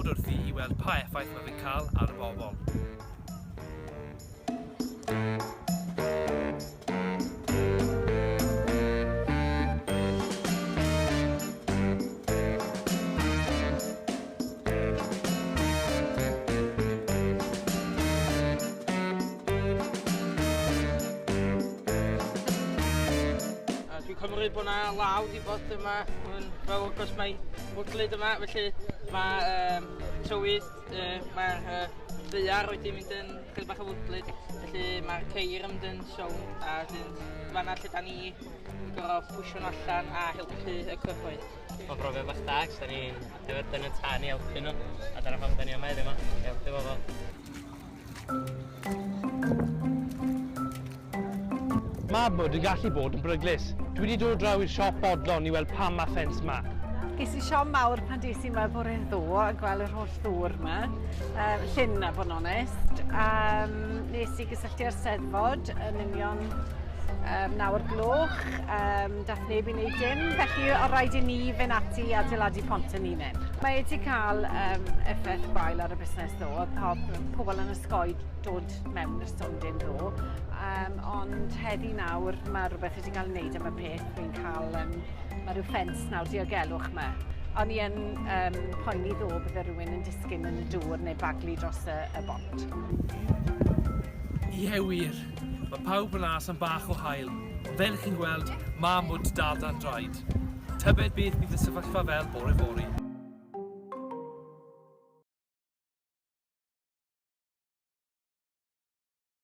bod wrthi i weld pa effaith mae fe'n cael ar y bobl. Dwi'n cymryd bod 'na law 'di bod yma yn fel achos mae'n mwdlyd yma felly mae um, tywydd uh, mae'r uh, ddaear wedi mynd yn chydig bach o fwdlyd felly mae'r ceir yn mynd yn sownd a wedyn fanna lle da ni yn gorfod pwysio nhw allan a helpu y cyhoedd. Mae'n brofiad bach da, cos da ni'n efo'r dyn yn tân i helpu nhw, a dyna pam da ni yma heddiw yma, i helpu bobl. Mae mwd yn gallu bod yn beryglus. Dwi wedi dod draw i'r siop Bodlon i weld pam mae ffens 'ma. Ges i siom mawr pan des i 'ma bore ddo a gweld yr holl ddŵr 'ma. Um, llyn a bod yn onest. Um, nes i gysylltu â'r Steddfod yn union um, 9 o'r gloch. Um, dath neb i wneud dim, felly o rhaid i ni fynd ati i adeiladu pont yn hunain. Mae wedi cael um, effaith gwael ar y busnes ddo, oedd pob, pobl yn osgoi dod mewn i'r stondin ddo. Um, ond heddi nawr mae rhywbeth wedi cael ei wneud am y peth. Fi'n cael, um, mae rhyw ffens nawr diogelwch yma. O'n i yn um, poeni ddo bydde rhywun yn disgyn yn y dŵr neu baglu dros y, y bont. Ie wir, mae pawb yn as am bach o haul, ond fel chi'n gweld, mae mwd dal dan draed. Tybed beth bydd y sefyllfa fel bore fory?